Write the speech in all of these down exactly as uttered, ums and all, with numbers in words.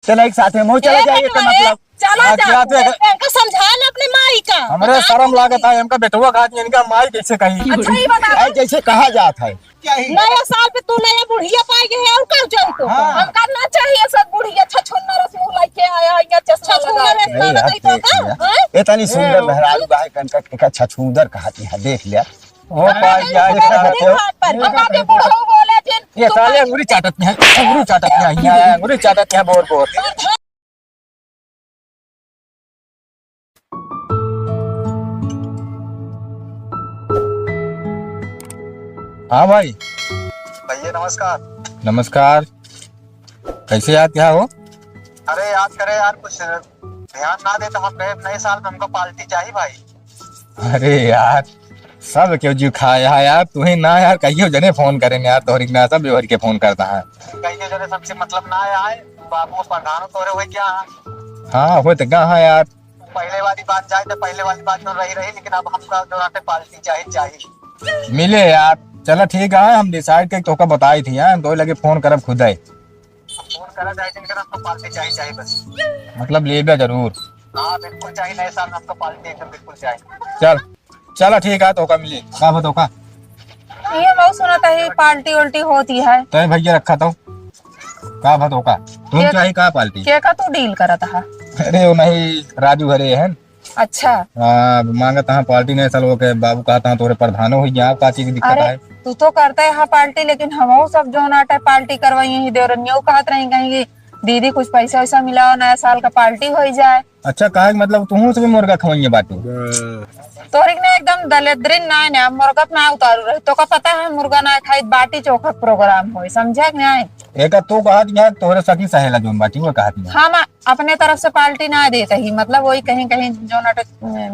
चला एक साथ में, चला ए, जाए, एकर मतलब। चला आज जा, क्या पे इनका समझा ले अपने माई का। हमरे बता शर्म दे। लागत है, इनका बेटवा कहा, इनका माई कैसे कही? अच्छा, ये बता। ए, जैसे कहा जात है। नया साल पे तू नया बुढ़िया पाई गए है, और का जाई तो? हाँ। हमका ना चाहिए सब बुढ़िया, छछूंदर रस मुंह लेके आया, या चश्मा लगा के। नहीं, अब देख लिया। हैं? इतनी सुंदर मेहरारू बाहे कनका, एका छछूंदर कहती है, देख लिया। ओ पाई जाए, देखा देखा। देखा पर, बता दे, बुढ़ऊ बोले जिन, ये तू साले अंगुरी चाटत नहीं है, अंगुरी चाटत नहीं है, अंगुरी चाटत नहीं है, बोर बोर। हाँ भाई। भैया नमस्कार। नमस्कार। कैसे याद किया हो? अरे याद करे यार, कुछ ध्यान ना दे तो हम गए नए साल में, हमको पार्टी चाहिए भाई। अरे यार, सब क्यों जी खाया है यार, तू ही ना यार, कहियो जने फोन करें यार, तोहरी ना सब व्यवहार के फोन करता है। कहियो जने सबसे मतलब ना आए, बाबू प्रधान तोरे हुए क्या है? हाँ, हुए तो क्या है यार। पहले वाली बात जाए तो पहले वाली बात तो रही रही, लेकिन अब हमका जो रहते पार्टी चाहिए, चाहिए। मिले यार, चला ठीक है, हम डिसाइड करके तोका बताई थी, हाँ, हम तो लगे फोन करब खुद है। फोन करा चाहे जिन करा, हमको पार्टी चाहिए, चाहिए बस। मतलब लेबे जरूर। हाँ, बिल्कुल चाहिए, नए साल में हमको पार्टी एकदम बिल्कुल चाहिए। चल, चला ठीक है, तोका मिली। का बा तोका? ये बहुत सुना था, ये पार्टी उल्टी होती है। तो भैया रखा तो। का बा तोका? तुम के-, चाहिए का पार्टी? के का तू डील करत हा? अरे वो नहीं, राजू घरे है। अच्छा। हाँ, मांगत हाँ पार्टी नहीं, साल ओके बाबू कहत हाँ तोरे प्रधानो हो गया, का चीज की दिक्कत अरे, है? तू तो करता है हाँ पार्टी, लेकिन हमहू सब जोन आटे पार्टी करवाई ही, देवरनियो कहत रही कहीं कि दीदी कुछ पैसा वैसा मिलाओ, नया साल का पार्टी हो ही जाए। अच्छा, काहे के मतलब तुहू से भी मुर्गा खवाइए बाटू? तोहरी के ना एकदम दलेद्री ना है ना, मुर्गा पे ना उतारू रहे। तोका पता है मुर्गा ना खाई, बाटी चोखा के प्रोग्राम होई, समझा कि नहीं? एका तू कहत यहाँ तोहरे सखी सहेला जोन बाटी वो कहत यहाँ। हम अपने तरफ से पार्टी ना देत ही, मतलब वही कहीं कहीं जोन अटे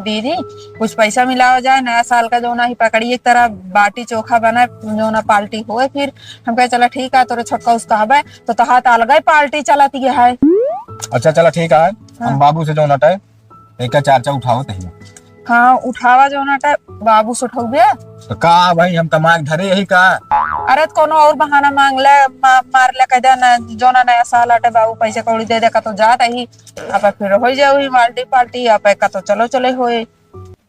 दीदी कुछ पैसा मिलावा जाए, नया साल का जोन ही पकड़ी एक तरह बाटी चोखा बना, जोन पार्टी होए। फिर हम कहे चला ठीक है, तोरे छोटका उसका हबे तो तहार तो अलग ही पार्टी चलत ही है। अच्छा चला ठीक है, हाँ। हम बाबू से जोन अटे एक चार चार उठाओ तही। हाँ, उठावा जोन अटे, बाबू से उठौबे। तो का भाई, हम कमा के धरे यही का? अरे, तो कोनो और बहाना मांग ले, मा-, मार ले, कह दे ना, जोन नया साल अटे, बाबू पैसे कौड़ी दे दे, का तो जात ही। अब फिर हो जाओ ही पार्टी, पार्टी, अब का तो चलो, चले होए।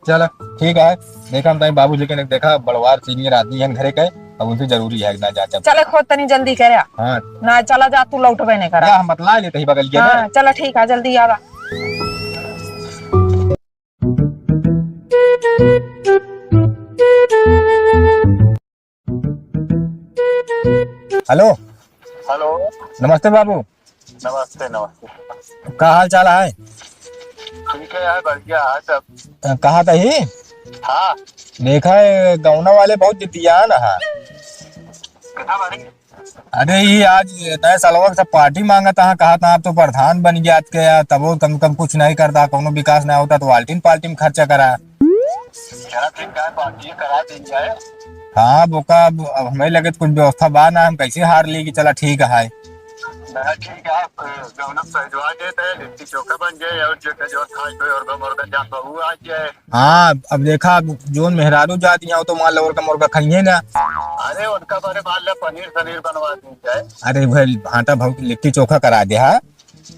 चला, ठीक है, देखा हम ताई बाबू लेकिन एक देखा, बड़वार सीनियर आदमी है घरे के, अब उनसे जरूरी है ना जा, चल। चले, खोद तनी जल्दी करे। हाँ। ना, चला जा, तू लौटबे नहीं करा। या, हम बतला लेते ही बगल के हाँ, ना। चला, ठीक है, जल्दी आवा। हेलो। हेलो। नमस्ते बाबू। नमस्ते, नमस्ते। का हाल चाल है? ठीक है यार, बढ़िया है सब। अ, कहा था ही? हाँ। देखा है, गौना वाले बहुत जिद्दियान है। कितना बारी? अरे, ये आज नए सालवा के सब पार्टी मांगत है, कहा था आप तो प्रधान बन गया आज के यार, तबो कम कम कुछ नहीं करता, कोनो विकास नहीं होता, तो वाल्टिन पार्टी में खर्चा करा। चला ठीक है, पार्टी करा दी जाए। हाँ, बोका, अब, अब हमें लगे तो कुछ व्यवस्था बा ना, हम कैसे हार ली कि चला ठीक है। चला ठीक है, जौन हम सहजवा देते हैं, लिट्टी चोखा बन जाए और जो जो खाए कोई और मुर्गा जान बहू आ जाए। हाँ, अब देखा, अब जोन मेहरारू जाती हैं, वो तो मान लो और का मुर्गा खाइए ना। अरे, उनका बारे मान लो पनीर सनीर बनवा दी जाए। अरे भाई, भाटा भाव की लिट्टी चोखा करा दे, हाँ।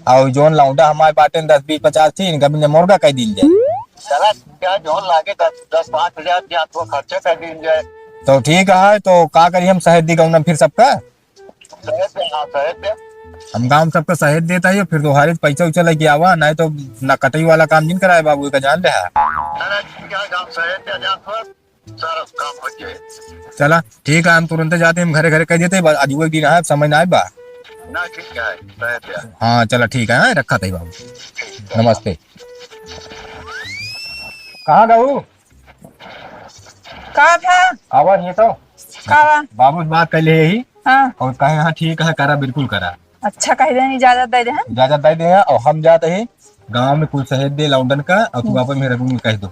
और जोन लौंडा हमारे बाटे दस, बीस, पचास थी, इनका भी मुर्गा कह दीन जाए। चला ठीक है, जोन लागे दस, दस पाँच हजार के हाथ वो खर्चा कर दीन जाए। तो ठीक है, तो का करी हम, सहेद दी गौना फिर सबका? सहेद दे, हाँ, सहेद दे। हम गाँव सबका सहेद देता है, फिर दोहारे पैसा उसा लेके आवा, नहीं तो ना कटई वाला काम जिन कराए बाबू का जान ले है। ना, ना, ठीक है, गाँव सहेद दे, जान पर सारा काम हो जाए। चला, ठीक है, हम तुरंत जाते हैं, हम घरे घरे कह देते हैं, बस आज वो एक दिन आए, समय ना आए बा। ना, ठीक है, सहेद दे। हाँ, चला, ठीक है, हाँ, रखा था ही बाबू। नमस्ते। कहाँ गऊ? का भा? आवा नहीं तो। का बा? बाबू से बात कर ले ही। हाँ। और कहे, "हाँ, ठीक है, करा, बिल्कुल करा।" अच्छा, कह देन, इजाजत दे दे, हाँ? इजाजत दे दे, और हम जाते ही गाँव में कुल सहेद दे लौंडन का, और तू हम्म। आपन मेहरारू में कह दो।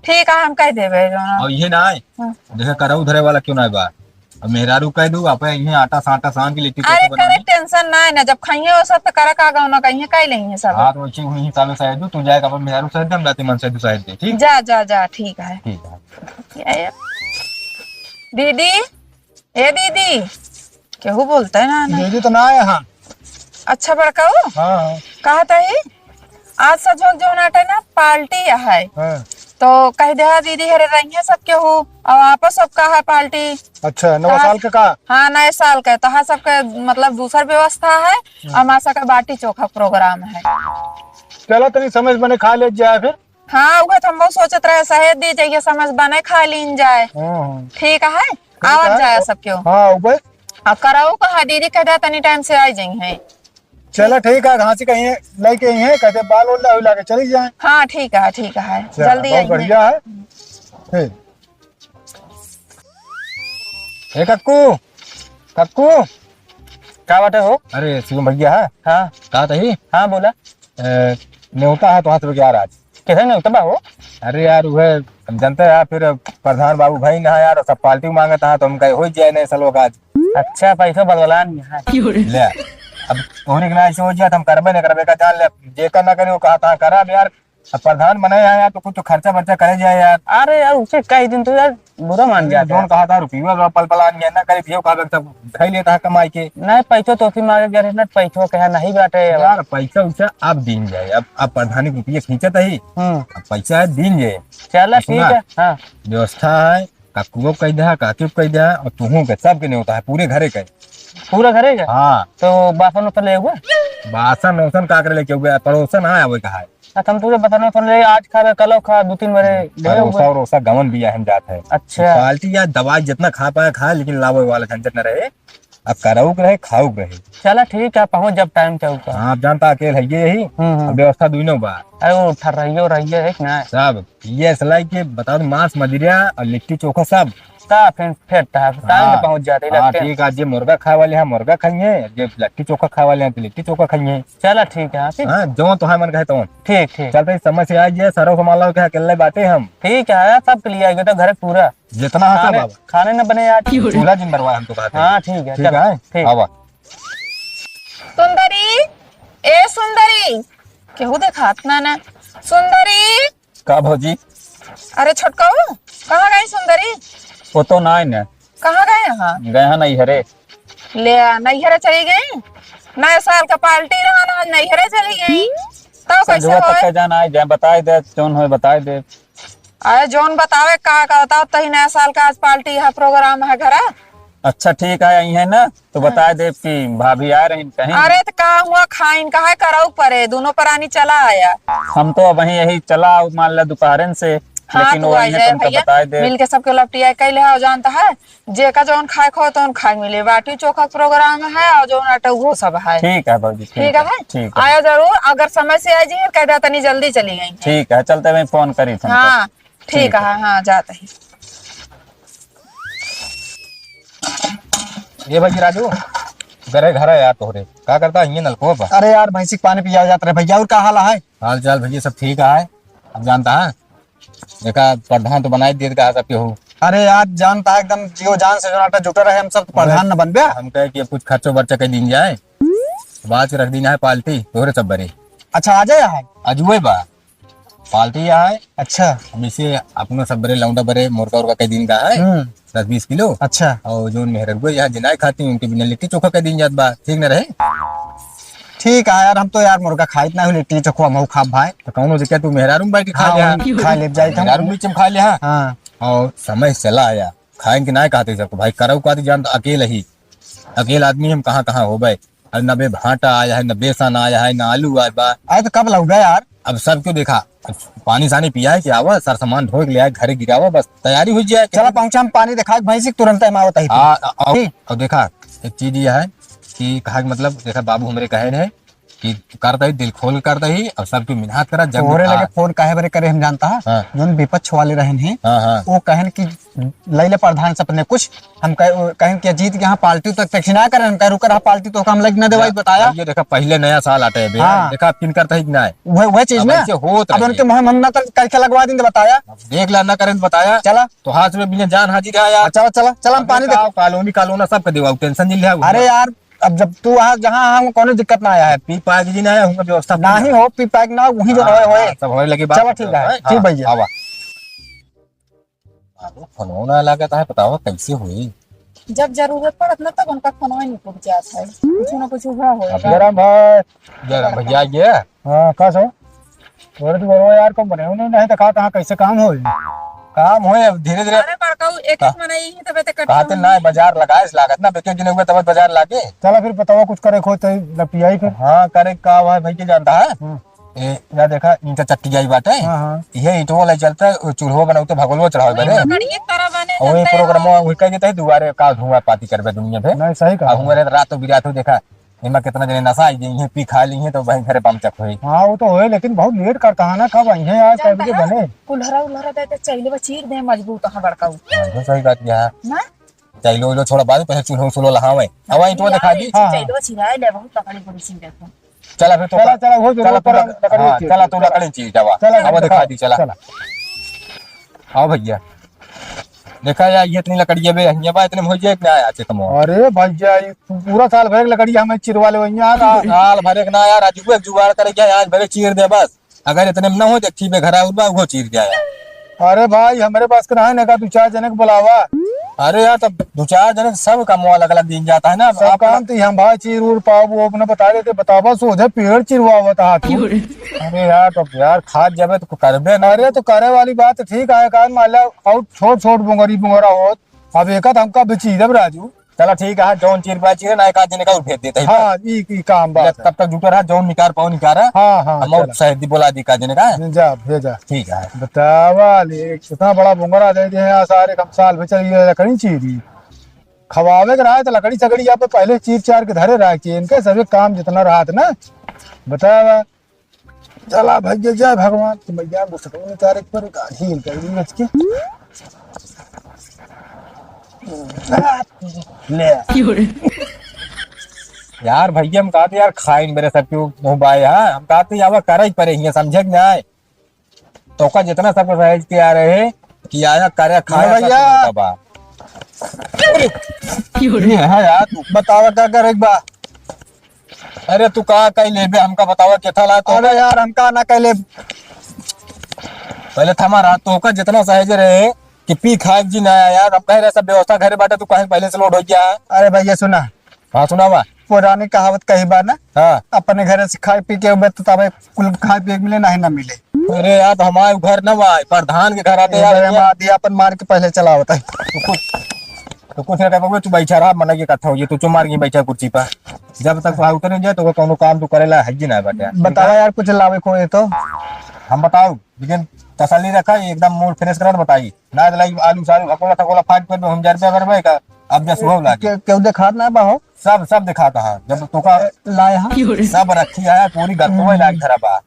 ठीक है, हम कह देबे, जो ना। और ये ना आए, हाँ। देखे, करऊ धरे वाला क्यों ना बा? अब मेहरारू कह दू, आप इहे आटा साटा सान के लिट्टी अरे, चोखा करे बनाई। टेंशन ना है ना, जब खाइए वो सब तो करे का गौना कहिए, कह लेंगे सब। हाँ, तो वैसे वही हिसाब से शायद तू जाए, अपन मेहरारू शायद हम जाते मन से तू शायद दे, ठीक? जा, जा, जा, ठीक है। ठीक है। ये, ये। दीदी, ए दीदी, केहू बोलता है ना, ना। दीदी तो ना आया, हाँ। अच्छा बड़काऊ, हाँ, हाँ। कहत ही, आज सजोक जौन आटे ना पार्टी है, हाँ। तो कह दे दीदी हरे रहिए सब केहू, और आपो सब का है पार्टी। अच्छा, नवा साल के का? हाँ, नए साल के, तो हाँ सबके मतलब दूसर व्यवस्था है, हाँ। और मासा का बाटी चोखा प्रोग्राम है। चला तनी समय बने खा ले जाए फिर। हाँ, उहे तो हम बहुत सोचत रहे, सहेज दी जाइए, समय बने खा लीन जाए। हाँ, हाँ। ठीक है, ठीक आवत है। जाए सब केहू। हाँ, उबे। आ कराऊ कहा दीदी कह दे तनी टाइम से आ जाई है। चला ठीक है, घासी कहीं लेके आई है, कहते बाल ओल लावे लागे चली जाए। हाँ ठीक है, ठीक है, चला, जल्दी बहुत आई है। बढ़िया है। ठीक। ए कक्कू, कक्कू। का बाटे हो? अरे शिवम भैया है। हाँ। का तही? हाँ बोला। ए, नेवता है तो हाथ में क्या आज? किसे नेवता बा हो? अरे यार, उहे हम जानते हैं, फिर प्रधान बाबू भाई ना यार, सब पार्टी मांगत हैं, तो हम कहे हो जाए नहीं सलो का आज। अच्छा, पैसा बलबलान है। ले, अब तोहरे के ना ऐसे हो जाए, तो हम करबे नहीं करबे का, जान ले, जेकर ना करे, वो कहा था, करब यार। अब प्रधान बने हैं यार, तो कुछ तो खर्चा बर्चा करे जाए यार। अरे यार, उसे कह दिन तो यार, बुरा मान अरे, जाता जोन है। कहा था, रुपया बा, पलपलान है, ना करे, भियो का सब धई लेता है कमाई के। नहीं, पैसो तो उसी मांगे जा रहे ना, पैसो कहा नहीं बाटे अब। यार, पैसा उसा आप दीन जाए, अब, अब प्रधानी के रुपये खींचत ही, हम्म। अब पैसा है दीन जाए। चला, अब ठीक सुना, है, हाँ। व्यवस्था है, काकुओ कह दे, काकी कह दे, और तुहू के, सबके नेवता है, पूरे घरे के। पूरा घरे के? हाँ। तो बासन उसन ले हुआ? बासन उसन का करे लेके हुआ? पड़ोसन आया हुआ कहा है। अच्छा, हम तुझे बताना सुन ले, आज खा, कल खा, दो तीन बारे ले परोसा हुआ। वरोसा गवन बिया हम जात है। अच्छा। पार्टी या दवाई जितना खा पाए खाए, लेकिन लावे वाला झंझट न रहे। अब कराऊ के रहे, खाऊ के रहे। चला ठीक है, पहुँच जब टाइम चाहू का। हाँ, आप जानता अकेल है ये यही। हम्म, हम्म। अब व्यवस्था दुइनो बा। अरे वो ठर्रइयो रहिए है कि ना? सब। ये असला है कि बता दो, मांस मदिरा और लिट्टी चोखा सब। ता फिर, फिर ता, टाइम पे हाँ। पहुँच जाते हाँ, लगते हैं। ठीक है, जे मुर्गा खाए वाले हैं, मुर्गा खाइए, जे लिट्टी चोखा खाए वाले हैं, तो लिट्टी चोखा खाइए। चला ठीक है, हाँ, ठीक। हाँ, जो तुम्हारे मन कहे तो। ठीक, ठीक। चलते ही समय से आ जाए, सरो संभाल लो, क्या अकेले बाटे हम। ठीक है, आया सब के लिए आएगा तो घर पूरा। जितना है सब खाने, बाबा। खाने न बने आज। चूल्हा जिन बरवाए हम तो कहते हैं। हाँ, ठीक है, ठीक चल, है, ठीक। आवा। सुंदरी, ए सुंदरी, केहू देखात ना ना। सुंदरी। का भौजी? अरे छोटकऊ, कहाँ गई सुंदरी? वो तो ना है ना। कहाँ गए हैं? गए हैं नैहरे। ले, नैहरे चली गई? नए साल का पार्टी रहा ना, आज नैहरे चली गई। तब कैसे संझुआ तक होए? का जाना है, जाए बताए दे, जौन होए बताए दे। अरे जौन बतावे का, का बताओ, तही नया साल का आज पार्टी है, प्रोग्राम है घरा। अच्छा ठीक है, आई है ना, तो हाँ। बताए देब कि भाभी आ रही कहीं। अरे तो का हुआ, खाइन का है, करऊ परे, दोनों परानी चला आया। हम तो अब वहीं यही चला, मान ला दोपहरन से, हाँ, लेकिन तू वो आ आई है जाए तो हमका भैया, बताए देब। मिल के सबके लपटिया कैले है, जानता है, जेका जौन खाए खो तौन खाए मिले, बाटी चोखा के प्रोग्राम है और जौन आटा वो सब है। ठीक है भौजी, ठीक ठीक है, है, ठीक है। आया जरूर, अगर समय से आ जाइए, कह दे तनी जल्दी चली गई। ठीक है, चलते हुए फोन करी तुमको। हाँ, ठीक ठीक है। है, हाँ, जाते ही। ये भाई राजू, घरे घर है यार तोहरे, का करता है ये नलको पर? अरे यार, भैंसी के पानी पिया जात रहे भैया, और का हाल है? हाल चाल भैया सब ठीक है, अब जानता है, देखा प्रधान तो बनाई देत का सबके हो। अरे यार, जानता है एकदम जियो जान से जो नाटा जुटे रहे हम सब, तो प्रधान न बनबे। हम कहे कि अब कुछ खर्चो बर्चा कर दीन जाए, बात रख दीन है पार्टी तोहरे सब बरे। अच्छा, आ जाए यहाँ? अजुए बा। पार्टी यहाँ है। अच्छा। हम इसे अपना सब बरे लौंडा बरे मुर्गा उर्गा कई दिन का है। हम्म। दस बीस किलो। अच्छा। और जो मेहररुआ यहाँ जिनाए खाती उनके बिना लिट्टी चोखा कई दिन जात बा, ठीक न रहे? ठीक है यार, हम तो यार मुर्गा खाइत ना हो, लिट्टी चोखा हम खाब भाई। तो कौनो दिक्कत तू मेहरारू में बैठ के खा हाँ, ले वही हाँ। खा ले जाए तो। मेहरारू बीच में खा ले हाँ। हाँ। और समय चला आया, खाए के ना कहते सबको भाई, करऊ का जान तो अकेले ही, अकेले आदमी हम कहाँ कहाँ हो भाई। अब नबे भाटा आया है, न बेसन आया है, न आलू आया बा। अरे तो कब लौटा यार? अब सब क्यों देखा, अब पानी सानी पिया है कि आवा, सर सामान ढोए के ले आए, घरे गिरावा, बस तैयारी हो जाए। चला पहुंचा, हम पानी देखा भैंसी के तुरंत हम आवत ही। हाँ, और, ठीक। और देखा, एक चीज यह है कि कहा कि मतलब देखा बाबू हमरे कहे रहे कि करता ही दिल खोल करता ही और सब क्यों मिन्हात करा जब तोहरे लगे आ- फोन काहे बरे करे हम जानता है? हाँ। जोन विपक्ष वाले रहन हैं, हाँ, हाँ। वो कहन कि लैले प्रधान से अपने कुछ, हम कह-, कहन कि जीत के यहाँ पार्टी तक तक ना करें, हम कह रुकर रहा पार्टी तो हम लग न देवाई ना, बताया। ये देखा पहले नया साल आटे है भैया, हाँ। देखा पिन करता ही कि ना है। वह, वह चीज अब ना। ऐसे होत अब रहे। उनके मुँह हम ना कर-, करके लगवा देंगे बताया। अब देख ला ना करें तो बताया। चला। तो हाथ में बिना जान हाजिर है यार। चला, चला, चला, हम अब पानी देखा देखो। कॉलोनी, कॉलोना सब कर देवा, टेंशन नहीं ले। अरे यार, अब जब तू आ, जहाँ हम कोनो दिक्कत ना आया है। पी पाए के जी ना आया, हम व्यवस्था ना ही हो, पी पाए के ना, वहीं जो हाँ, होए, होए। हाँ, सब होए लगे बात चलो, ठीक है, हाँ, ठीक भैया। आवा। आलो, फोन ना लागत है, बतावा कैसे हुई? जब जरूरत पड़त ना, तब उनका फोनवा ही निकल जात है, कुछ ना कुछ हुआ होएगा। जयराम भाई। जयराम भैया, ये। हाँ, का सो? अरे तू बोलो यार, कम बने हो, नहीं, नहीं तो कहा, कहाँ कैसे काम होई? काम होई, अब धीरे धीरे। अरे बड़काऊ, एक एक का-, मनई ही तबे ते कट्ठा कहा ते होई। ना, बाजार लगाए से लागत ना, बेके गिने हुए तब बाजार लागे। चला फिर बतावा, कुछ करे खो तो लपियाई फिर। हाँ, करे का हुआ है भाई के जानता है? हम्म। ए, या देखा, ईंटा चट्टी जाई बाटे। हाँ, हाँ। ये ईंटवो ले चलते, वो चूल्हो बनावते, भगोलवो चढ़ावे बरे। लकड़ी एक तरह बने और ये चलते प्रोग्राम हैं। वही कह देते हैं, दुआरे का धुआं पाती करबे दुनिया भे। नहीं, सही कहा। अब हुआ रहे रात तो बिरात हो देखा, एमा कितना जने नशा आई गई हैं, पी खा ली हैं, तो वहीं घरे बमचक होई। हाँ, वो तो होए, लेकिन बहुत लेट करता है ना, कब आई हैं आज, कब जानता के है? बने? कुल्हरा उल्हरा दे दे, चैले बा चीर दे, मजबूत है बड़का उ। हाँ, तो सही बात यह है। ना? चैलो उलो छोड़ा बाद में, पहले चूल्हो सुलो लहावे। अब वहीं तो दिखा दी। हाँ, हाँ। चैलो छिराए ले, बहुत तकड़ी बड़ी चीर देते। चला फिर तो चला, चला, वो जो चला ऊपर तू लक-, लकड़ी हाँ, चीर चला दे, तू चला। लकड़ी चीर जावा। चला, अब चला, दिखा दी, चला। चला। आओ भैया, देखा यार, ये इतनी लकड़िया बे, हियाँ बा, इतने में हो जाए, इतने आया, अच्छे कमो। अरे भैया, ये पू-, पूरा साल भर एक लकड़िया हमें चिरवा ले वहीं यार। आ, साल भर एक ना यार, आज एक जुगाड़ करे क्या, आज भरे चीर दे बस। अगर इतने में ना हो, तो ठीक है, घर आउर बा, वो चीर जाए। अरे भाई, हमरे पास के रहे ना का, दो चार जने के बुलावा। अरे यार, तब दो चार जने के सब कमवा अलग अलग दिन जाता है ना, सब आप काम तो हम भाई चीर उर पाव, वो अपना बता देते, बतावा, सोझे पेड़ चिरवावत हाथ। अरे यार, तो यार, खाद जबे तो करबे ना। अरे, तो करे वाली बात ठीक है, कान मान ला, और छोट छोट बुंगरी बुंगरा होत, अब एक आध हमका भी चीरब राजू। चला ठीक है, जौन चीर पाए चीरे, ना एक आध जने का और भेज देते हैं। हाँ, ई, ई काम ले, बात है। तब तक जुटे रहा, जौन निकार पाओ निकारा। हाँ, हाँ, हम और चला। शहदी बोला दी का जने का। जा, भेजा। ठीक है। बतावा ले, कितना बड़ा बुंगरा दे दे हैं, सारे कम साल में चली गए, लकड़ी चीरी। खवावे के रहा है तो लकड़ी चकड़ी आप पहले चीर चार के धरे रहा कि इनके सभी काम जितना रहा था ना। बतावा। चला भैया, जय भगवान, तो भैया गुस्सा उतारे पर गाड़ी निकल गई रच के। ले। यार भैया, हम कहते यार खाइन मेरे सब क्यों मुंह बाय, हाँ? हम कहते यार करे ही परे हियाँ, समझे कि नहीं? तोका जितना सब सहज के आ रहे कि आया करे खाया हाँ भैया। सब तोका बा। अरे, ये है यार, तू बतावा का करे बा? अरे तू का कही लेबे, हमका बतावा केथा ला तो। अरे यार, हमका ना कह ले। पहले थमा रहा, तोका जितना सहज रहे कि पी खाए जी ना आया यार, हम कह रहे सब व्यवस्था घरे बाटे, तू कहे पहले से लोड हो गया। अरे भैया सुना। हाँ सुनावा। पुरानी कहावत कही बा ना, हाँ। अपने घरे से खाए पी के उबे तो तबे कुल खाए पिए के मिले, नहीं ना मिले। अरे यार, तो हमारे घर ना बा, प्रधान के घर आते ए यार, भाई, हम ये आधी अपन मार के पहले चलावत है। तो कुछ, तो कुछ ना कर पाओगे, तू बैठा रहा, मना के इकट्ठा हो गया, तू चुप मार के बैठा कुर्सी पर। जब तक तू उतरे जाए, तो कोनो काम तू करेला है जी ना बाटे। बतावा यार, कुछ लावे खोए तो। हम बताओ, लेकिन तसल्ली रखा, एकदम मूड फ्रेश करा बताई। ना तो लाई आलू सालू, हकोला थकोला फाट पर हम जर पे करबे का, अब जस हो लागे। के-, केहू देखात ना बा हो? सब, सब दिखाता है। जब तोका ए, लाए हाँ। सब रखी है, पूरी घर को लाग धरा बा।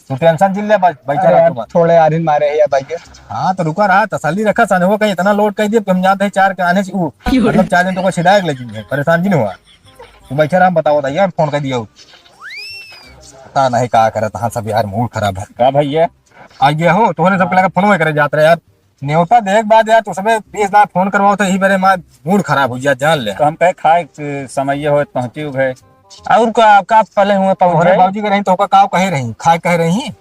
तू टेंशन जिन ले, बस बैठा अरे रह यार, तू बस। थोड़े आरिन मारे है या भाई। हाँ, तो रुका रहा, तसल्ली रखा, सन हो कहीं इतना लोड कर दिया, हम जानते हैं चार के आने से ऊ, मतलब चार दिन तो को छिड़ाए लेकिन है, परेशान जिन हुआ। तू बैठा रहा, हम बताओ था यार, फोन कर दिया। पता नहीं का करत, हाँ सब यार, मूड खराब है। का भैया? आ गया हो, तोहरे सबके लगे फोन करे जात रहे यार। न्योता देख बाद यार, तो सबे बीस बार फोन करवाओ तो यही बारे मार मूड खराब हो गया, जान ले। तो हम कहे खाए के समय ये होए पहुंची उगे। और का, का पहले हुए पहुंचे? तोहरे बाबूजी के रही तो का काव कहे रही, खाए कहे रही।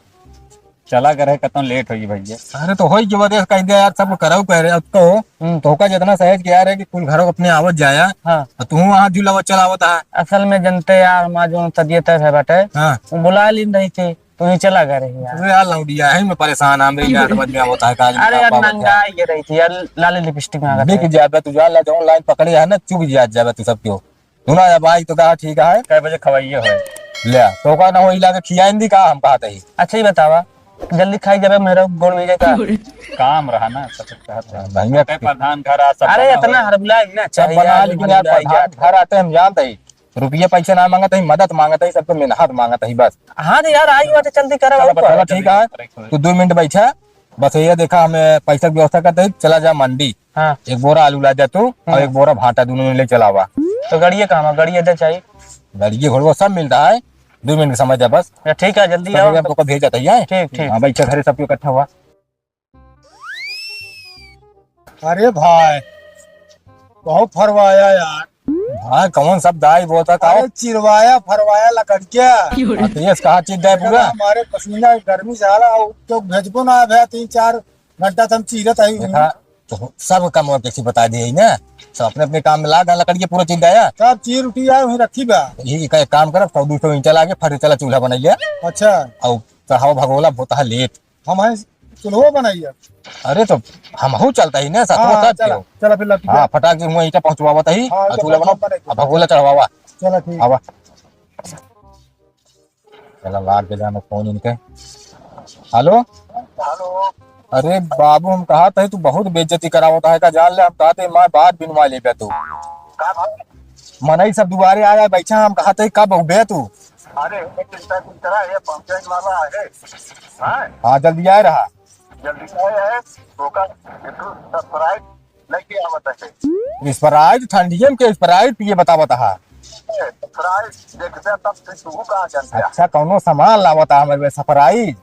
चला करे कतौ लेट होई भैया। अरे तो होई जबरदस्त कह दिया यार, सब करऊ कह रहे अब तो। हम्म। तो का जितना सहज के यार है कि कुल घरों अपने आवत जाया। हाँ। और तू वहाँ झूलावत चलावत है। असल में जनते यार, हमार जो तबियत है बाटे, हाँ। वो बुला लीन रही थी। तू ही चला गए रही यार। अरे यार लौंडिया है, मैं परेशान, हम रही यार, समझ में आवता है, काज में अरे का यार, पावत नंगा है। ये रही थी यार, लाली लिपस्टिक मांगत बिक है। जाबे तू, जा ला, जो ऑनलाइन पकड़े है ना, चुक जा जाबे तू सब क्यों। सुना जा भाई, तो कहा ठीक है। कै बजे खवाइए हो? ले, तो का ना हो, इला के खियाइन दी का, हम कहा तही। अच्छा, ये बतावा, जल्दी खाई जाबे, मेरा गोड़ में जाता। काम रहा ना, सब कहत रहा। भैया, कै प्रधान घर आ, सब अरे, बना इतना हो। हरबुला ही ना सब चाहिए बना, यार, लेकिन यार, हरबुला ही प्रधान जाता। घर आते हम जानते ही। रुपया पैसा ना मांगत ही, मदद मांगत ही, सबको मेहनत मांगत ही बस। हाँ तो यार, आई बात जल्दी करा, चला, और बता, चला, का? ठीक है, तू दो मिनट बैठा, बस ये देखा, हमें पैसा की व्यवस्था करते ही, चला जा मंडी, हाँ। एक बोरा आलू ला जा तू, और हम्म। एक बोरा भाटा, दोनों में ले चलावा। तो गाड़िए कहाँ बा? गाड़िए दे चाहिए। गाड़िए घोड़वा सब मिलता है, दो मिनट का समय दे बस। या ठीक है, जल्दी तो आओ। भैया, हम तो को भेज जाता है, ठीक, ठीक। हाँ, बैठा घरे सबको इकट्ठा हुआ। अरे भाई, बहुत फरवाया यार। भाई, कौन सब दाई बोलता था? अरे, चिरवाया, फरवाया लकड़िया। हाँ, तो ये कहा चीज दाई पूरा? हमारे पसीना गर्मी से हाला, और तो भेजबो ना भैया, तीन चार घंटा से हम चीरत आई हुई। देखा, तो सब काम और कैसे बता दिए ना, सब अपने अपने काम में लाग, लकड़ी के पूरा चिंता है। सब चीर उठी आए, वहीं रखी बा। यही का एक काम करब, सौ दो सौ ईंटा लागे, फट चला चूल्हा बनाई लिया। अच्छा। और चढ़ावा भगोला होता है लेट। हम हैं चूल्हो बनाइए। अरे तो हमहू चलता ही ना, साथ में हाँ, साथ चला, क्यों? चला फिर लपटी हाँ, के। फटाक से हुआ ईंटा पहुंचवावत ही, हाँ, और तो चूल्हा बनाओ, बनाओ, बनाओ। अब भगोला चढ़वावा। चला ठीक। आवा। चला लाग के जाना फोन इनके। हेलो। हेलो। अरे बाबू, हम कहा थे तू बहुत बेइज्जती करावत है का, जान ले हम कहा थे मैं बात बिनवा लेबे तू। का भाई? मनई सब दुआरे आया बैठा, हम कहा थे कब उबे तू? अरे, चिंता कुछ करा, ये पहुंचने वाला है। हाँ? हाँ, जल्दी आए रहा। जल्दी आए है, ओकर एक ठो Sprite लेके आवत है। Sprite? ठंडियम के Sprite पिए बतावत हा। ए, Sprite देखते तब से तू कहाँ जानते हैं? अच्छा, कौनो सामान लावत हा हमारे Sprite?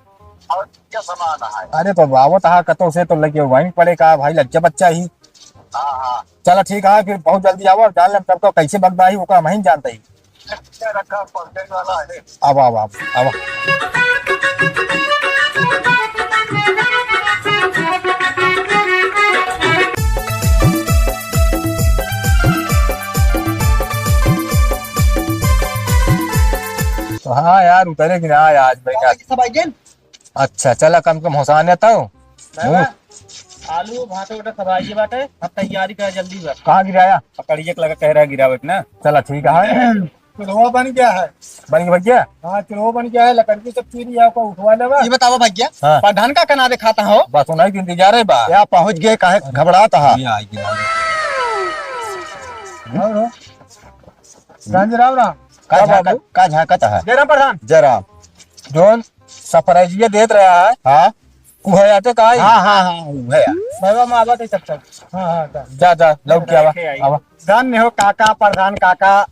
और क्या सामान है? अरे, तो आवत हा कतो से तो लेके वहीं पड़े का भाई, लज्जा बच्चा ही। हाँ, हाँ। चला ठीक है, फिर बहुत जल्दी आवा, जान ले हम सबको कैसे बगदा ही, ओका हम ही जानते ही। अच्छा, रखा, पहुंचने वाला है। आवा, आवा, आवा, आवा। तो हाँ यार, उतरे कि ना आज भाई का? सब आइए। अच्छा, चला, कम से कम होसाने तो। नहीं बा, आलू, भाटा, उटा सब आइए बाटे, अब तैयारी करा जल्दी बा। कहाँ गिराया? पकड़िए के लगा कह रहा गिरावे के ना। चला, ठीक है। चूल्हो बन गया है। बन गया भैया? हाँ, चूल्हो बन गया है, लकड़ी सब चीरी है, ओका उठवा लेबा। ये बतावा भैया, हाँ। प्रधान का कना देखाता हो? बस उन्हीं के इंतजार है बा। या पहुँच गए, काहे घबरात हा? ये आई गिरा। और हो? राम जी, राम राम। का का झांकत, बाबू? का झांकत हा? जय राम प्रधान। जय राम। जोन सरप्राइजिया देत रहा है। हाँ। उहे आते का आई? हाँ, हाँ, हाँ, उहे आ। बाबा, हम आवत है तब तक। हाँ, हाँ, जा। जा, जा, लौट के आवा, आवा। धन्य हो काका, प्रधान काका,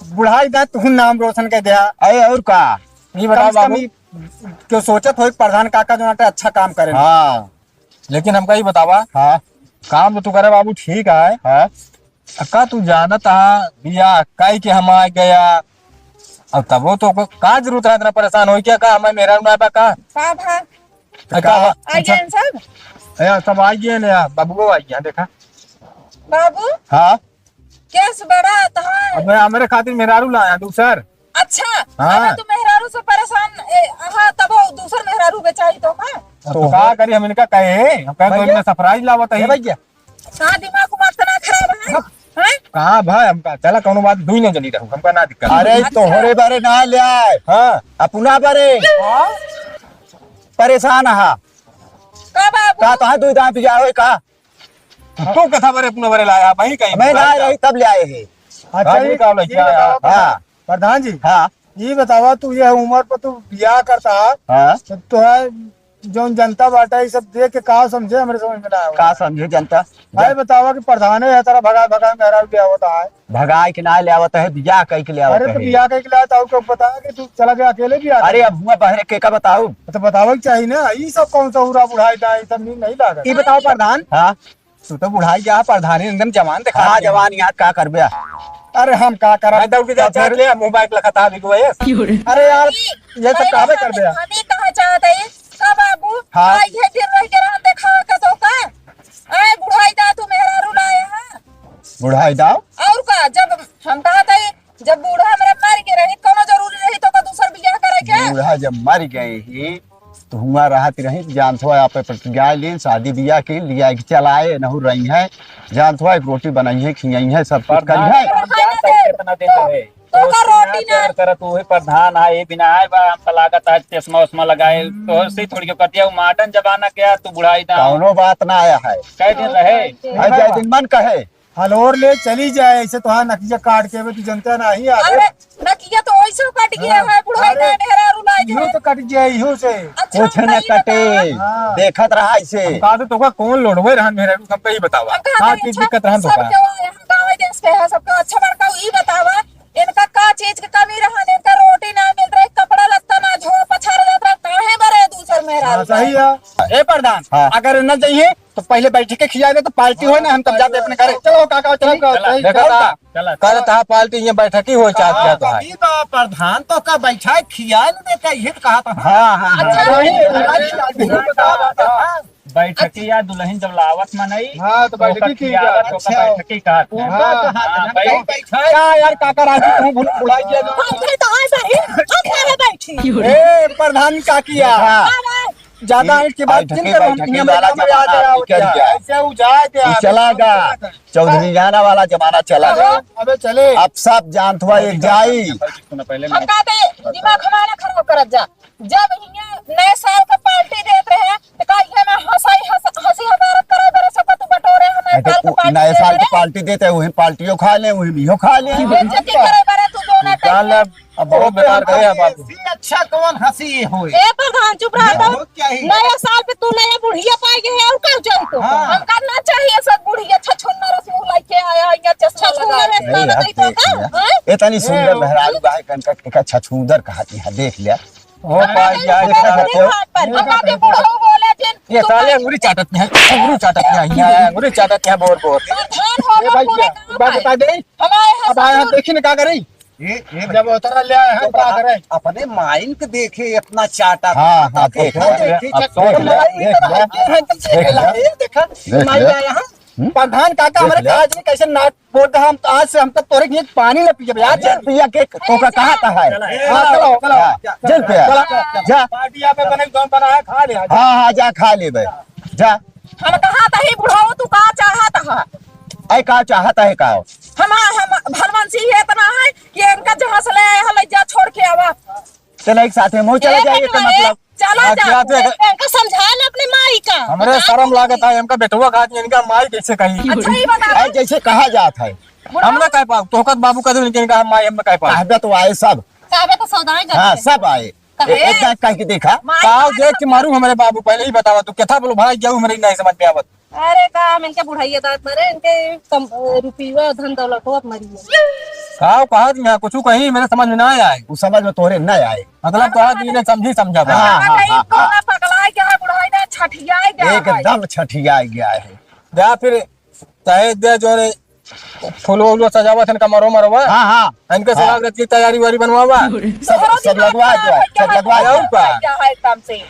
बुढ़ाई दा तू नाम रोशन कर दिया। अरे और का? ये बताओ कम से कम बाबू। ई क्यों सोचत हो प्रधान काका जो नाटे अच्छा काम करे। हाँ। लेकिन हमका ये बतावा। हाँ। काम तो तू करे बाबू ठीक है। हाँ। का तू जानत हा, बियाह कई के हम आ गया, अब तबो तो को-, का जरूरत है इतना परेशान होई क्या? का हमारे मेहरारू ना बा का? का भा? अरे का बा? आ गए हैं सब? अरे सब आ गए ना यार, बाबूओ आ गया, देखा। बाबू? हाँ? केस बड़ा तहार। अब मैं हमारे खातिर मेहरारू लाया दूसर। अच्छा, हाँ। अरे तू मेहरारू से परेशान, ए, हाँ, तबो दूसर मेहरारू बेचारी तो, हाँ? अब तो का करी, हम इनका कहे, हम कहे तो भैया। इनका surprise लावत है। ए भैया, का दिमाग उमाग तना खराब है? हाँ। हैं? का भाई हमका, चला कौनो बात, दुई न जनी रहू, हमका ना दिक्कत। अरे अच्छा। तोहरे बारे ना ले आए। हाँ। अपना बारे। हाँ? परेशान हा। का बाबू? का तोहार दुई दांत जा होई का? तू कथा बारे अपना बारे लाया, वही कहीं मैं ना रही तब ले आए हैं। अच्छा, हाँ, ये, ये का ये लड़का? बताओ, हाँ। प्रधान जी। हाँ। ये बतावा तू ये उम्र पर तू बियाह करता है, हाँ। तो तोहार जौन जनता बाटा, ई सब देख के का समझे, हमरे समझ में ना आवे। का समझे जनता? भाई बतावा कि प्रधाने है, तारा भगाए भगाए मेहरारू ले आवत है। भगाए के ना ले आवत है, बियाह कई के ले आवत अरे तो है। बियाह कई के ले आवत है, और को बताया कि तू चला गया अकेले बियाह अरे करे? अब हुआ बहरे के का बताऊ? तो बतावे के चाहिए ना, ई सब कौन सा उरा बुढ़ाई दा, ई सब नीक नहीं लागत। ई बताओ प्रधान, हाँ। तू तो बुढ़ाई गया, प्रधानी एकदम जवान देखा हाँ, दे। जवान यार, का करबे? अरे हम का करब? मैं दौड़ के जा, तो फिर चाट ले, मुंह बाइक लखता अभी को ये। अरे यार, ये सब अरे कहबे हम, करबे? हम ही कहा चाहत है, का बाबू? हाँ। आ, ये दिन रह के रहन देखा का तो का? आए बुढ़ाई दा तू मेहरारू लाए है। बुढ़ाई दा? और का, जब हम कहा था, जब बूढ़ा हमरे मर के रही, कोनो जरूरी रही तो का दूसर बियाह करे के? बूढ़ा जब मर गए ही, तो हुआ रहत रही, जानत हो, आप प्रतिज्ञा लेन, शादी बियाह के लिया के चलाए, नहु रही है, जानत हो, एक रोटी बनाई है, खियाई है, सब कुछ करी प्रधान है। हम जानत है कितना दिन रहे। तो का रोटी ना? प्यार करत हुए प्रधान है, ये बिना आए बा, हमका लागत आज चश्मा उश्मा लगाए, तो से थोड़ी के कटिया, वो modern जमाना के, तू बुढ़ाई दा। कौनो बात ना आया है। कै दिन रहे? है, जय दिन मन कहे। हलोर ले चली जाए, ऐसे तोहार नकिया काट के, तू जनता नहीं आगे। अरे, नकिया तो वैसे कट गया हाँ। है, बुढ़ाई अरे, का मेहरारू लाए इहो के। तो कट गया, इहो से। अच्छा, कुछ न भाई कटे, बताओ। हाँ। देखत रहा ऐसे। हम कहा तो तोका कौन लोड़वे रहन मेहरारू, हमका ही बतावा। हम कहा का था, चीज अच्छा, दिक्कत रहन तोका? सबके वो यहाँ गाँव देश के है, सबके अच्छा बड़का ई बतावा, इनका का चीज के कमी रहन, इनका रोटी ना मिल रही, कपड़ा लत्ता ना धो, पछाड़ जात रहा, काहे बरे दूसर मेहरारू हाँ, सही लाए? है। ए प्रधान, हाँ। अगर न जाइए, तो पहिले बैठ के खिया दे, तो पार्टी होए ना, हम तब जाते अपने घरे। चलो काका, चलो, चलो, चलो, चलो, देखो चलो। ता, चलो, चलो। कल तहा पार्टी ये बैठक ही हो चाहत हाँ, क्या तो है? ई बा प्रधान तो का बैठा है, खिया न देता, ये तो कहा था। हाँ, हाँ, हाँ। अच्छा, वही, वही, वही। बैठकी या दुलहिन जब लावत मनई, हाँ, तो तो बैठकी ओकर की खियावत, बात? ओकर अच्छा। बैठकी कहत हैं। हाँ। हाँ, हाँ, भाई। बैठ-, का यार, काका राजू, तू भूल, भुलाई गया ना? हम थे तो आए भाई, हम काहे बैठी? ए, प्रधान काकी या। हाँ। हाँ, भाई। ज्यादा ईंट की बात बैठकी, जिन करो, हम बैठकी यहाँ वाला बैठा में आ जमाना जाओ निकल क्या? गया। ऐसे उ जाए थे उ आप। चला गया। चौधरी जाना वाला जमाना चला गया। अबे चले। अब सब जानत हुआ एक जाई। हम कहते, दिमाग हमारा खराब करत जा। जब हियाँ नए साल का पार्टी देत रहे, तो का इहे में हंसाई, हंस-, हंसी हकारत करे बरे, सबका तू बटोरे, हम नए अरे, साल का उ-, पार्टी नए देत साल की रहे। पार्टी देते हैं, वही पार्टियों खा ले, वही बियो खा ले। बेइज्जती करे बरे तू जो ना निकाल ले, अब बहुत बेकार करे अब आप। इससे अच्छा कौन हंसी ये होए? ए प्रधान, चुप रहा ये तो। बहुत क्या ही? नया साल पे तू नया बुढ़िया पाए गए है, और का जाई तो? हाँ। हमका ना चाहिए सब बुढ़िया, छछुन्नर से मुंह लेके आया, ये चश्मा लगा। छछुन्नर से नहीं, लगा अब नहीं तो देख का? लिया। हैं? इतनी सुंदर ए, मेहरारू बा है, कनका, कनका छछूंदर कहती है, देख लिया। हो पाई जाए, देखा देखा। देखा पर। हम कहते बुढ़ऊ बोले जिन, ये तू साले बोले अंगुरी चाटत नहीं है, अंगुरी चाटत नहीं है, अंगुरी चाटत नहीं है, बोर बोर। प्रधान होगा ए भाई, पूरे क्या? गांव बात का। बता दे। हमारे यहाँ अब आया, सब देखी ना का करे। ये, ये जब उतरा ले आए हैं, तो क्या करे? अपने माइन के देखे इतना चाटा हाँ, था। हाँ, तो देखा, बहुत देखी, अब चक्कर देख ले, लगाई, देख ले। ये है, तो देख देख ले। ले, ये देखा, देख माइन ले। आया, हाँ। हम्म? प्रधान काका देख हमारे ले। काज में कैसे नाक बोलता है, हम तो आज से हम तक तोरे लिए पानी न पिए यार। जल पिया के तोका कहा था है? हाँ, चलो, चलो। हाँ, जल पिया। चलो, चलो। जा। पार्टी यहाँ पे बने, जौन बना है, खा ले, जा। हाँ, हाँ, जा खा ले बे। जा। हम कहा था ही बुढ़ाओ, तू का चाहत हा? ऐ का चाहत है का? हम, हम भलवन सिंह इतना है कि इनका जहाँ से ले आए हैं, ले जा, छोड़ के आवा। चला एक साथे मोर चला ए जाए, एकर बेटवा, मतलब। चला हाँ, जा। क्या तो एक इनका समझा ना अपने माई का। हमरे बता शर्म दे। लागत है, इनका बेटवा कहा कि इनका माई कैसे कही? अच्छा, ये बता। ऐ जैसे कहा जात है। बुढ़ा हम ना कह पाओ, तोहकत बाबू कह दो, इनके इनका माई हम ना कह पाओ। कहबे तो आए सब। कहबे तो सौदाई हाँ, करते। सब आए। कहे? ए-, एक दांत कह के देखा। माई पाव का देख के मारू हमरे बाबू, पहले ही बतावा तू, केथा बोलो भाई, जाऊ हमरे नहीं समझ में आवत। अरे का हम इनके बुढ़ाइया दांत मारे, इनके कम, रुपया धन दौलत होत मरी है। का कहा दिया, कुछ कहीं मेरे समझ में ना आए। उ समझ में तोहरे ना आए। मतलब कहा दिया ने समझी समझा बा। हाँ, हाँ, अरे, हाँ, कौन हाँ। पगला गया है, बुढ़ाई ना छठिया गया है। एकदम छठिया गया है। जा फिर, चाहे दे जो रे, फूल वूल सजावत हन कमरो मरवा। हाँ, हाँ। इनके हाँ। स्वागत की तैयारी वारी बनवावा। सब, तोहरो सब दिमाग लगवा खराब दो, है, सब क्या लगवा है, दो। क्या है एकदम से?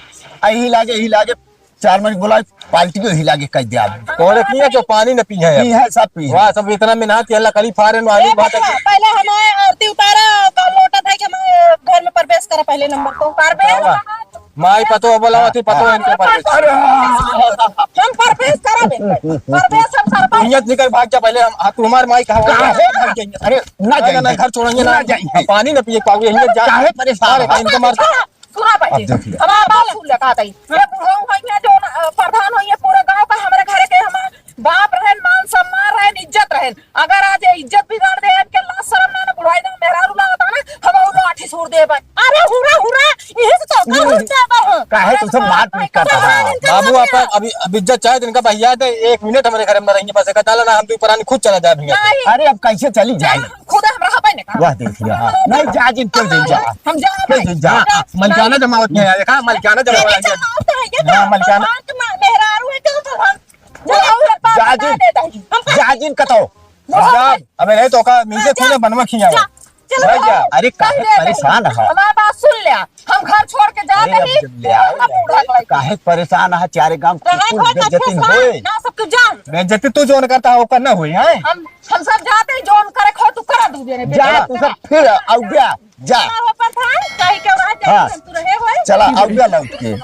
आ, यही लागे, यही लागे, चार महीने बोला, पार्टी को यही लागे कह दिया। तोहरे पिए जो पानी न पी है। पी है, सब पी है। वाह, सब इतना मेहनत किया, लकड़ी फाड़े, आलू ए भात। बचवा, पहले हमारे आरती उतारा, का लोटा था कि हमारे घर में प्रवेश करा पहले नंबर तो। प्रवेश वाह। माई पतो बोलावत ही, पतो इनके पर। अरे, हम प्रवेश करब इनके। प्रवेश हम सरपंच। नियत निकल भाग जा पहले, हम, हाँ, तू हमार माई कहाँ हो? काहे भाग जाएंगे? अरे, ना ना, ना, जाएंगे। घर छोड़ेंगे ना। ना जाएंगे। पानी ना पिए पाओगे, हियत जा। काहे परेशान अरे, हो? इनके मार। सुना पहले। अब देख ले। हमारा बात सुन ले, का ताई। ये बुढ़ऊ होइए जो ना, अ, प्रधान होइए पूरे गांव का, हमारे घर के हमारे बाप रहन, मान सम्मान रहन, इज्जत रहन। अगर आज ये इज्जत बिगाड़ दे, इनके लाज शरम ना, ना बुढ़ाई ना, मेहरारू ना होता ना, हम और लाठी सूर देबे। अरे हुरा, हुरा, यही से तो का हुर जाबे हो। काहे तू सब मारपीट करता है? बाबू, आप अभी, अब इज्जत चाहे तो इनका भैया दे, एक मिनट हमारे घर में रहेंगे, बस एक डाला ना, हम दो परानी खुद चला जाए भैया। नहीं। अरे अब कैसे चली जाए? खुद हम रहबे नहीं करब। वाह, देख लिया, हाँ। नहीं, जा जिन, क्यों जिन जा? हम जा क्यों भाई। जिन जा? जा। मलकाना जमावत नहीं आया, देखा, मलकाना जमावत नहीं आया। जमावत है, ये ना, तो मलकाना। बात मा-, मेहरारू है, क्यों तो हम जा, जा जिन, जा जिन कतो। जा, अबे नहीं तो का, नीचे जा, खुले बनवा खिया। जा, चलो, भाई जा। अरे, काहे परेशान है? हमारी बात सुन ले, हम घर छोड़ के जाते ही, काहे परेशान है? चारे गांव की कुल बेइज्जती होए। ना सब तू जान। बेइज्जती तू जोन करता है, ओकर ना होई, हैं? हम, हम सब जाते ही जोन करे खो, तू करा दू बेरे। जा, तू सब फिर आउ गया, जा। का हो प्रधान? कहीं के वहाँ जाए हाँ। हम तू रहे होए? चला, आउ गया लौट के।